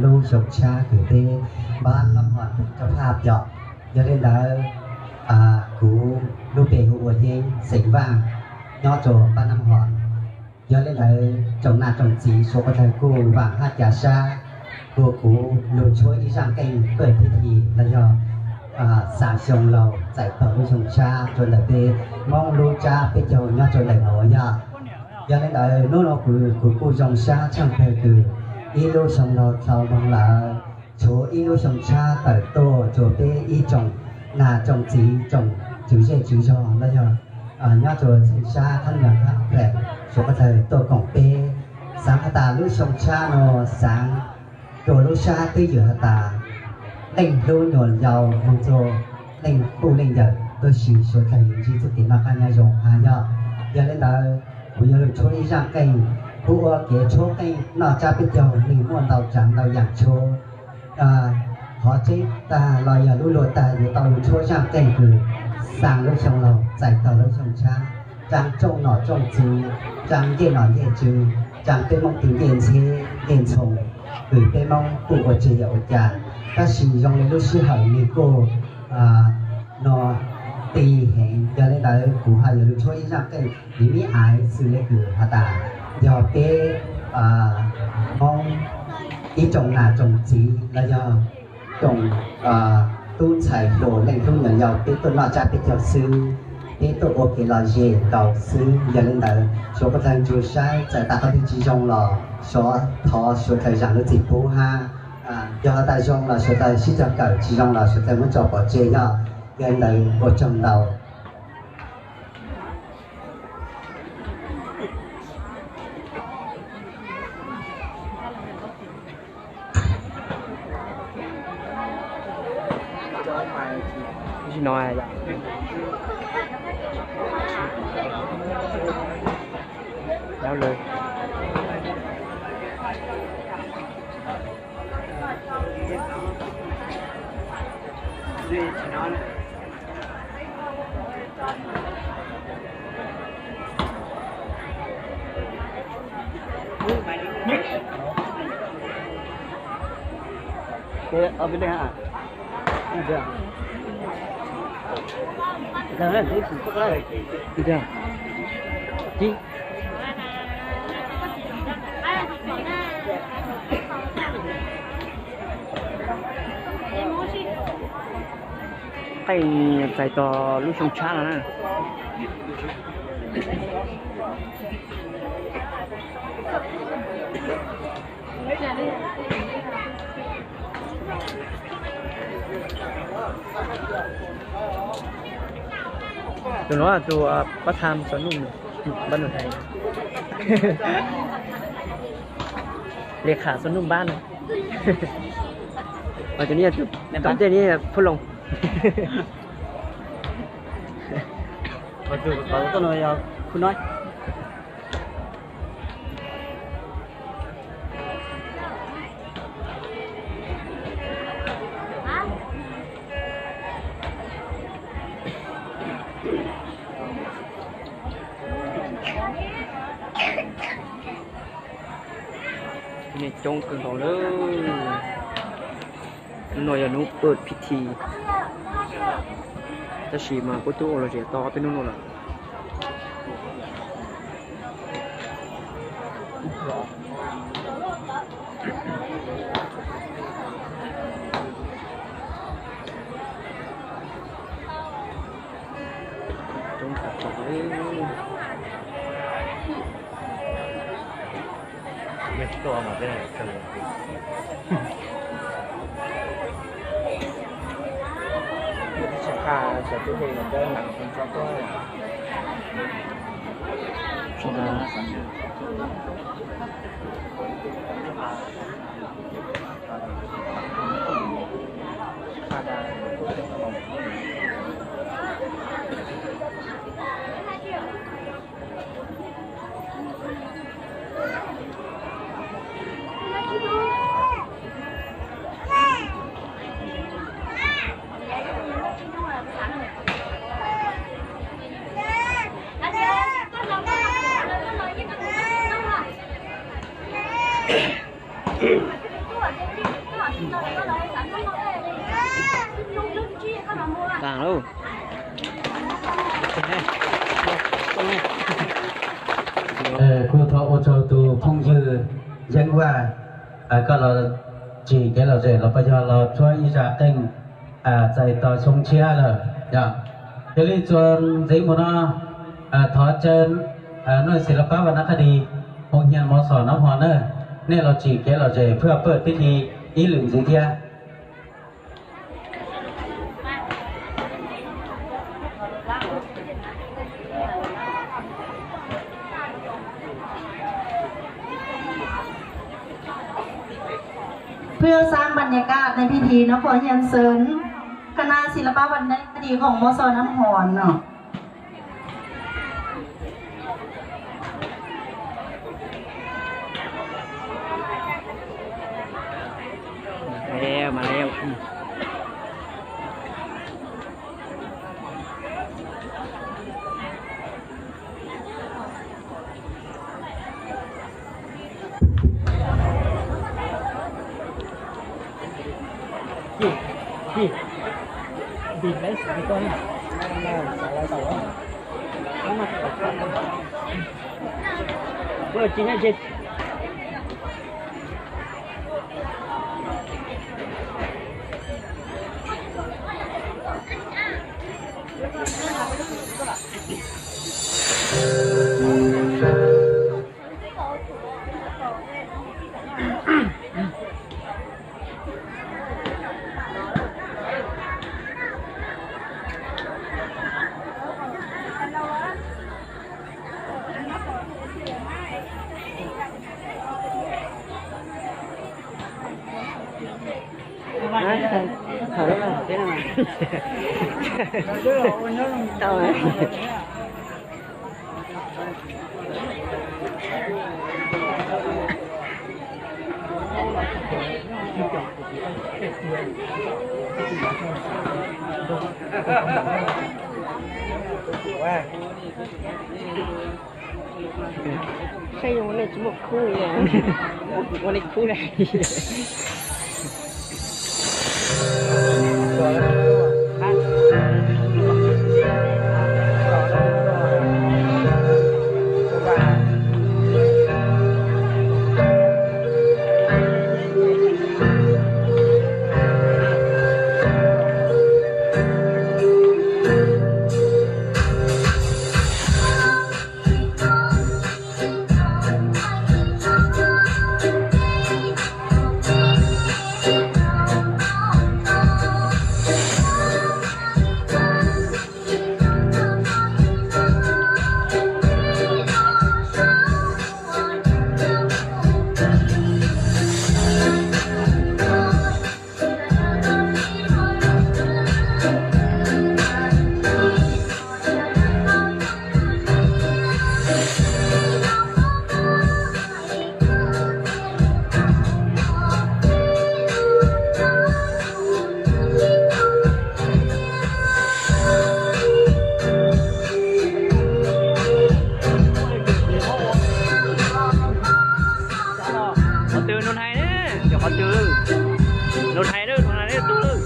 Lub xyoo tshab kws peb npab Nab Hom rau phaj yom. Yog li ntawd, kuv lub npe hu ua Yeeb xeem Vaaj, nyob rua npab Nab Hom. Yog li ntawd tsoom nam tsoom txiv suav dlawg kuj vaam hab ca sab, kuas kuv lug tshuab ib zaaj qeej tuaj pib thi los yog xaa xyoo laug txais tog lub xyoo tshab rua ntawm peb Moob lub tsab peb caug nyob rua ntawm nuav yom. Yog li ntawd hnub nuav kuv, kuv kuj zoo sab tshaaj tawg kws ib lub xyoo laug dlhau moog lawm, tshuav ib lub xyoo tshab tawm tuaj rua peb ib tsoom nam tsoom txiv tsoom tswv zej tswv zog los yog nyob rua txheej sab thab nyog thab phem suav dlawg tuaj koom peb. Xaav has tas lub xyoo tshab nuav xaav rua lub sab twj ywm has tas leej hlub nyuam yaus moog rua leej puj leej yawm, tab sis suav dlawg ntsib txuj kev noj qab nyob zoo hab yom. Yog li ntawd kuv yuav lug tshuab ib zaaj qeej, hu ua kev tshuab qeej noj tsab peb caug, neeg muaj ntau tsaav ntau yaam tshuab. Qhov tseeb tag los yog lub luag tag yuav tau lug tshuab zaaj qeej kws xaa lub xyoo laug txais tog lub xyoo tshab, tsaa tsooj nom tsooj tswv, tsaa ncej nom ncej tswv, tsaa peb Moob tug ncej ntxheb ncej ntxhoo kws peb Moob kuj ua tseg yam ua cas, tab sis zoo li lub sij hawm nwg kuj no ti heev. Yog li ntawd kuv haj yuav lug tshuab ib zaaj qeej, kuv mib aiv xws le kws has tas yog peb Moob ib tsoom nam tsoom txiv los yog tsoom tub ntxhais hluas leej hlub nyuam yaus peb tuaj noj tsab peb caug xwb, peb tuaj ua kev lom zem nkaus xwb. Yog li ntawd suav dlawg ntsuag saib txawm tas qhov twg tsi zoo los suav thov suav dlawg zaam lub txim pub hab. Yog has tas zoo los suav dlawg sib cog kawm, tsi zoo los suav dlawg muab tso pov tseg yog. Yog li ntawd ua tsaug ntau. Qeej txais tog lub xyoo tshab no na. Tus nuav tus pab tham xov num, pab num hais, le kham xov num npab no. Tus no tus tom ntej no phub loos. Tus no yog phub nob. Nej coob kawg nkaus lawm. Hnub no yog hnub pawg phib thi, tab sis mas kuj twb ua lom zem tau ob peb hnub no lawm. Coob tas tom li. Tag lauj. Kuj thov ua tsaug tus phooj ywg Yeeb Vaj, koj los tsim kev lom zem los puas yog los tshuab ib zaj qeej txais tos xyoo tshiab lawm yom. Yog li txuas ntxiv mus no, thov caw nuj xis las pab vas nab qab dis, hoo hias mov xom nab hmo na, nej los tsim kev lom zem phwj pawj tib li ib lwm ntxiv thiab. พื่อสร้างบรรยากาศในพิธีนครเฮียนเซิน คณะศิลปะวัฒนคดีของ มศ น้ำหอน เนาะ มาแล้ว มาแล้ว อืม Đi, đi. Đi lấy sẵn con. Xả lại tàu á. Có mặt ở con. Bữa chín tháng chín. Tau. Saib zoo ua nej tsis muaj khub li, ua nej khub na. Qhov twg nug hais ne, cov qhov twg nug hais ne, nug hais ne, tus.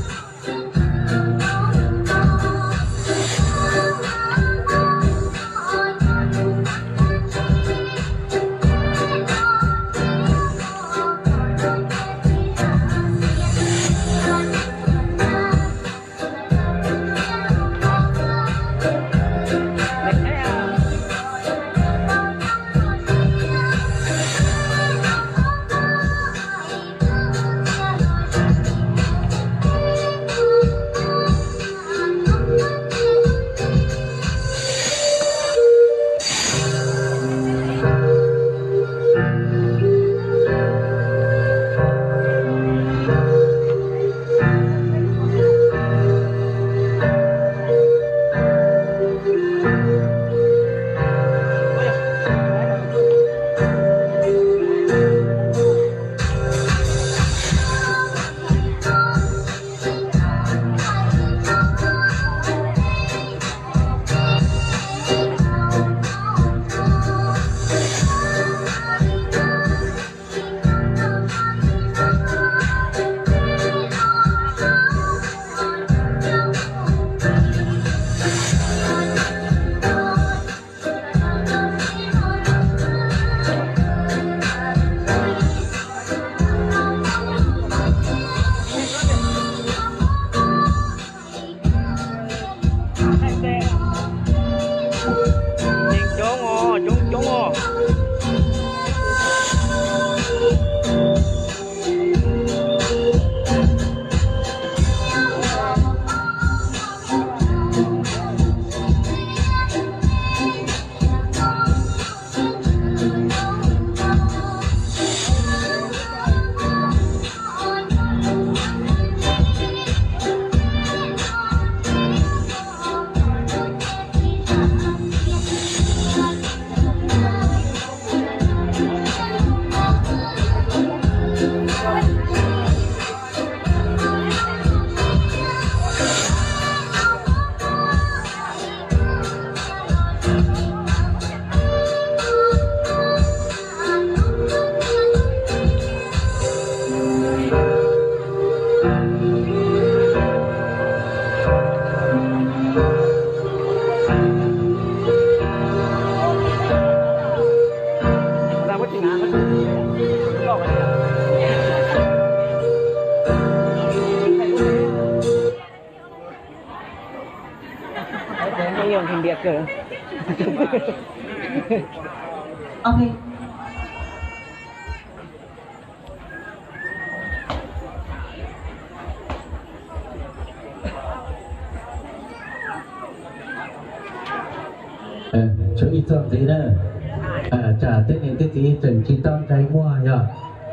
Ok. Tshuav ib txoj ntxiv na, tsam tej niam tej txiv tseem tsis tau ntsais muag yog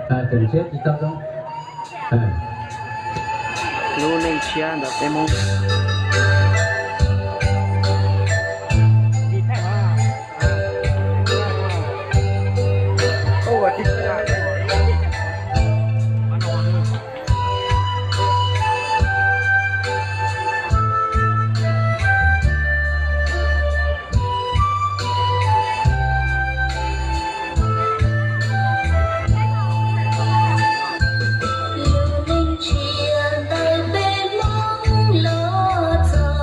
tseem siab tsis tau zoo. Lub neej tshiab ntawm peb Hmoob. Lub neej tshiab ntawm peb Hmoob los txog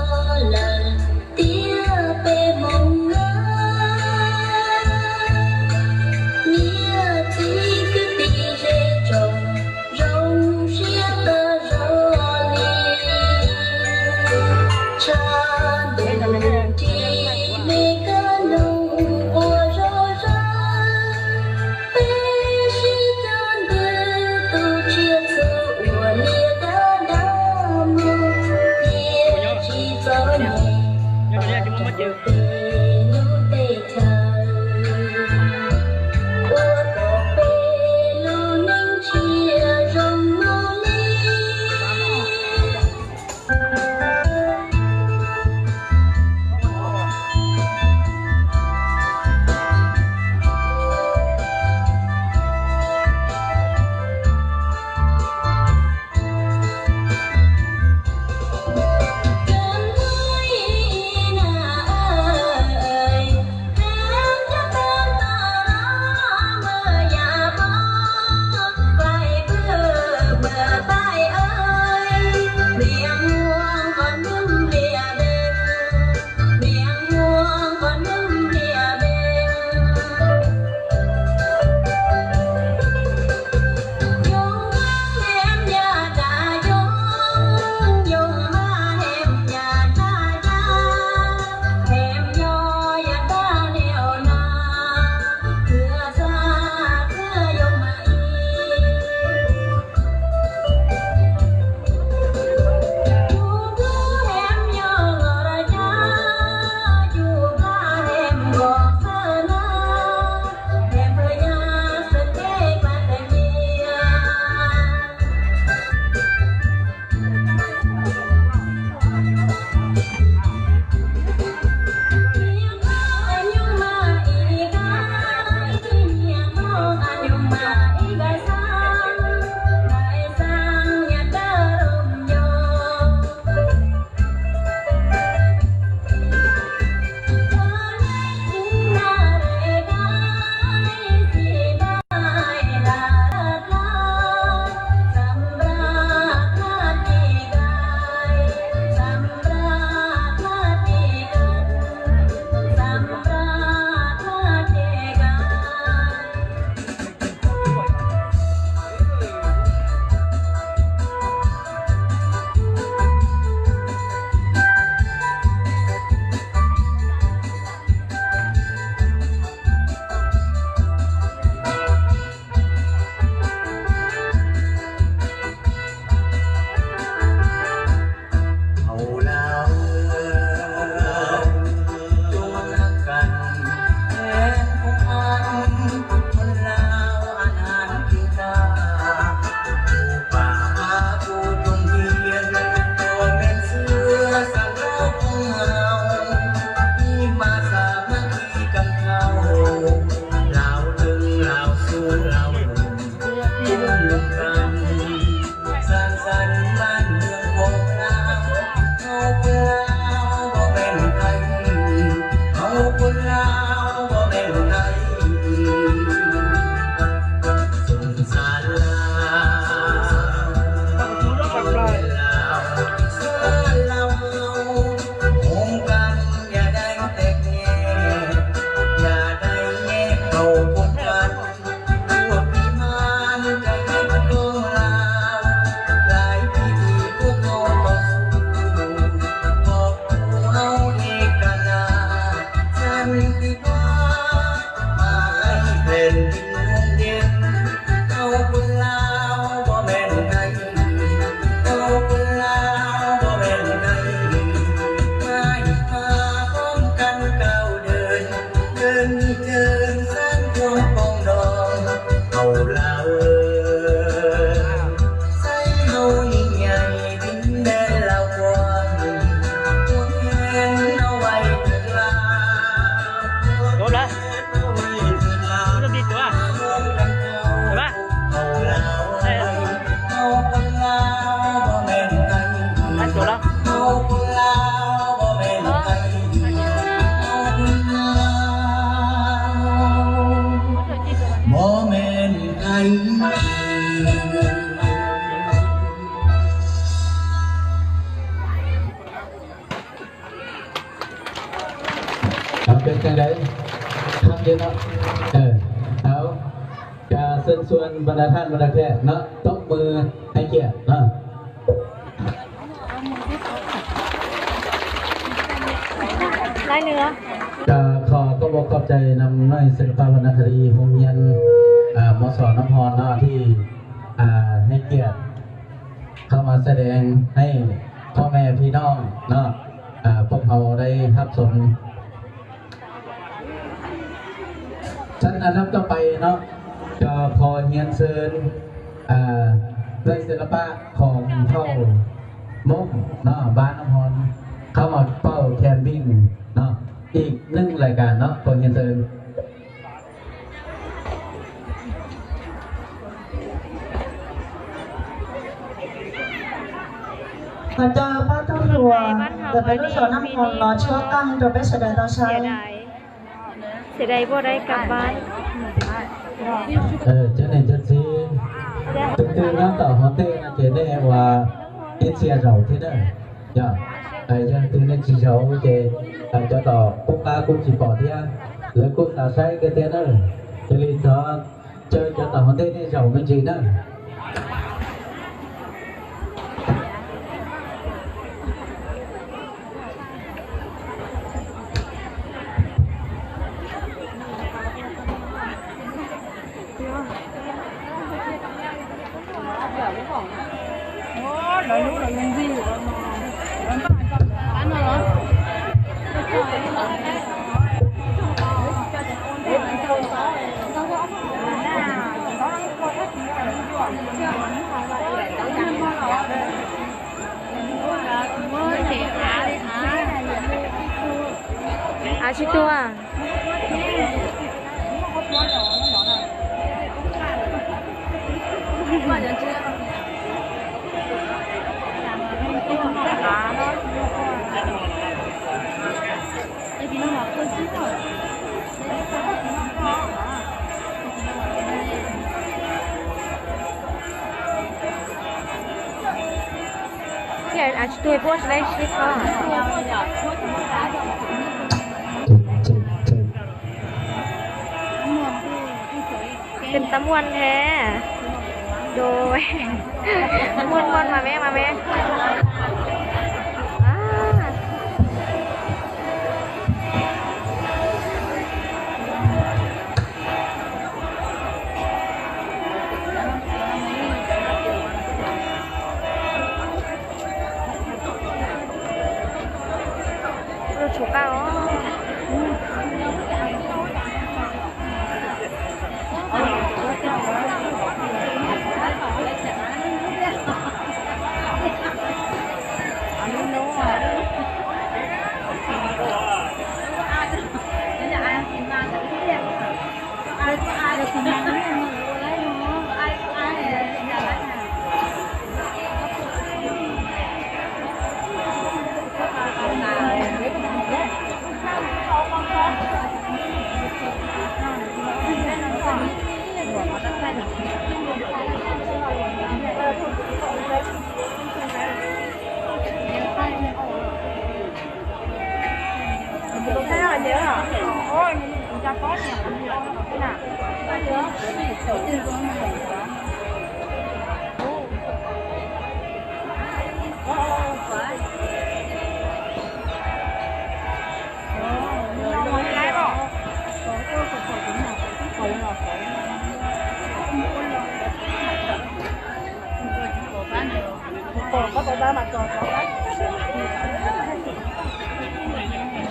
Hauv, กราบเชิญชวนบรรดาท่านบรรดาแขกเนาะ ตบมือให้เกียรติเนาะ ได้เนื้อ ก็ขอขอบอกขอบใจนำหน่วยศิลปวรรณคดีโรงเรียน อ่า มศ น้ำพองเนาะ ที่ อ่า ให้เกียรติเข้ามาแสดงให้พ่อแม่พี่น้องเนาะ อ่า พวกเราได้รับชม Sẵn sàng năm cho bay nó cho kho hiến sơn, à, dây xe lắp bát kho thâu mốc nó bán nó hòn. Không mà bao camping nó. Ít nâng lại cả nó kho hiến sơn. Mas cov pab tub hluas ntawm peb lub zos Nab Hoo los tshuab qeej rau peb sawv daws tau saib. Cov niam cov txiv, tus twg nyob tom hauv ntej no ces nej ua ib txhia zaum thiab na. Yog, yog tus nej tsis zaum ces cov tom qub qab kuj tsis pom thiab, lawv kuj xav saib kiag thiab na. Cia li thov caw cov tom hauv ntej nej zaum me ntsis na. Av tsis tuag. Cia tsis tuag puab tsis tau sib qho. Tes tab muaj thiab. Muaj muaj mas me mas me. Tshuav qab os.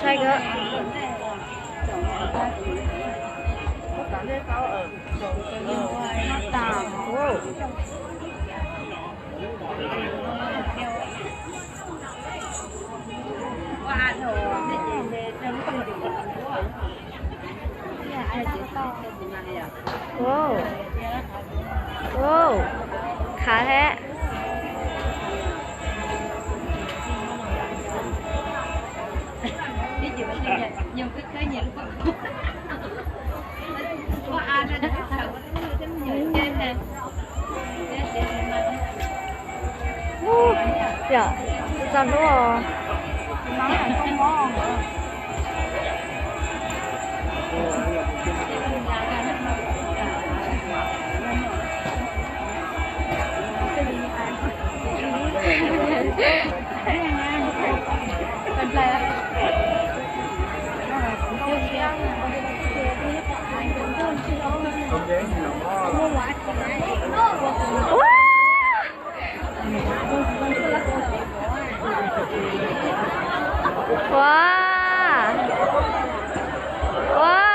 Sai gớm. Wow. Wow. Khá thế. Ub, yom, txog hnub os. Wow! Wow!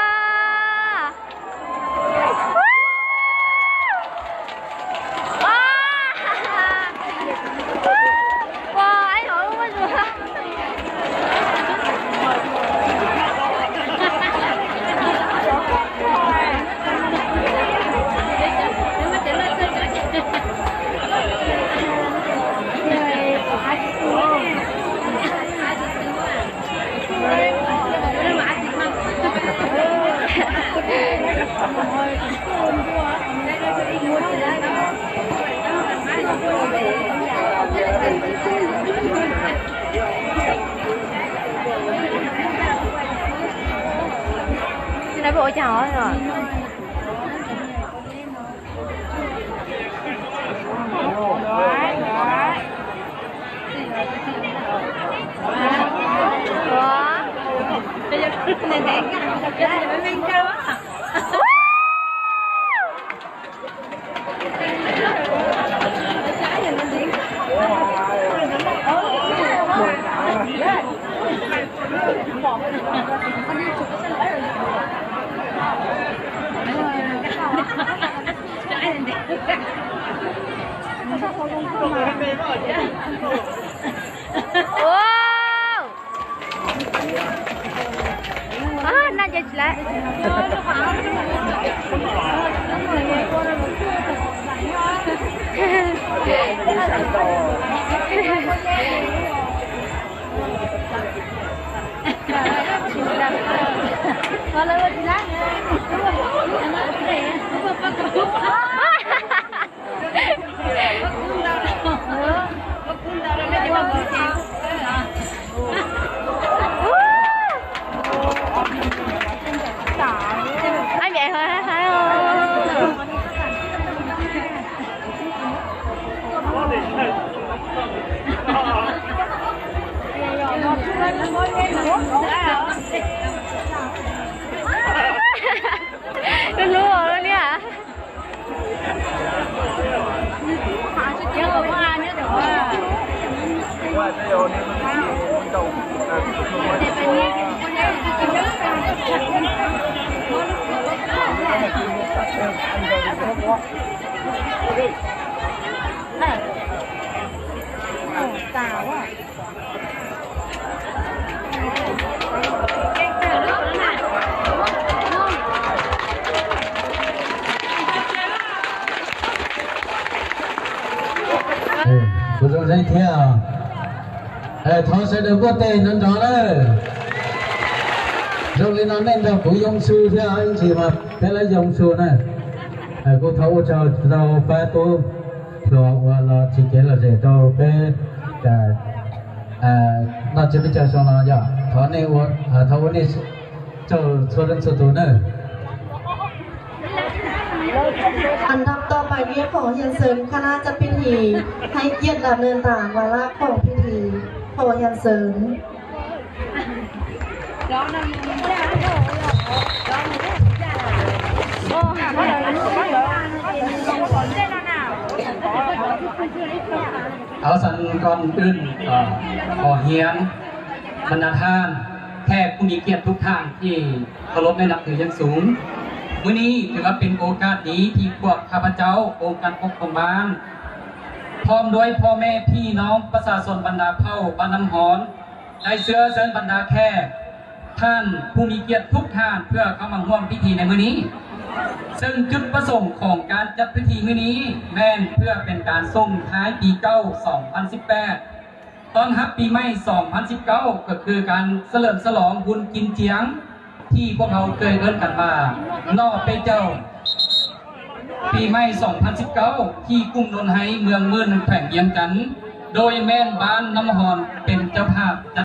Naj ces tsis lawm. Ai mẹ hơi hơi hơi. Lub lub los lub niag. Kuv zoo zeeg thiab. Thov sawv daws npuaj tes nrov nrov na. Zoo li no nej nrog kuv yoo su thiab, ib ntsis mas peb lawv yoo su na. Kuv thov ua tsaug rau pab tub hluas uas los tsis kev lom zem rau peb noj tsiab peb caug xyoo no yom. Thov nej ua, thov ua nej tsaug txhua leej txhua tus nawb.อันดับต่อไปนี้ขอเรียนเชิญคณะจัดพิธีให้เกียรติดำเนินตามวาระของพิธี ขอเรียนเชิญ Thov sẵnก่อนอื่นขอเรียนบรรดาท่านแขกผู้มีเกียรติทุกท่านที่เคารพและนับถืออย่างสูง มื้อนี้ถือว่าเป็นโอกาสดีที่พวกข้าพเจ้าองค์การปกครองบ้าน พร้อมด้วยพ่อแม่พี่น้องประชาชนบรรดาเผ่าบ้านน้ำฮ้อน ได้เชื้อเชิญบรรดาแขกท่านผู้มีเกียรติทุกท่านเพื่อเข้ามาร่วมพิธีในมื้อนี้ ซึ่งจุดประสงค์ของการจัดพิธีมื้อนี้แม่นเพื่อเป็นการส่งท้ายปีเก่า สองพันสิบแปด ต้อนรับปีใหม่ สองพันสิบเก้า ก็คือการเฉลิมฉลองบุญกินเจียง ที่พวกเราเคยเอิ้นกันว่าหน่อเปยเจ้า ปีใหม่ สองพันสิบเก้า ที่กลุ่มโนนไฮเมืองหมื่น แขวงเวียงจันทน์ โดยแม่นบ้านน้ำฮ้อนเป็นเจ้าภาพจัด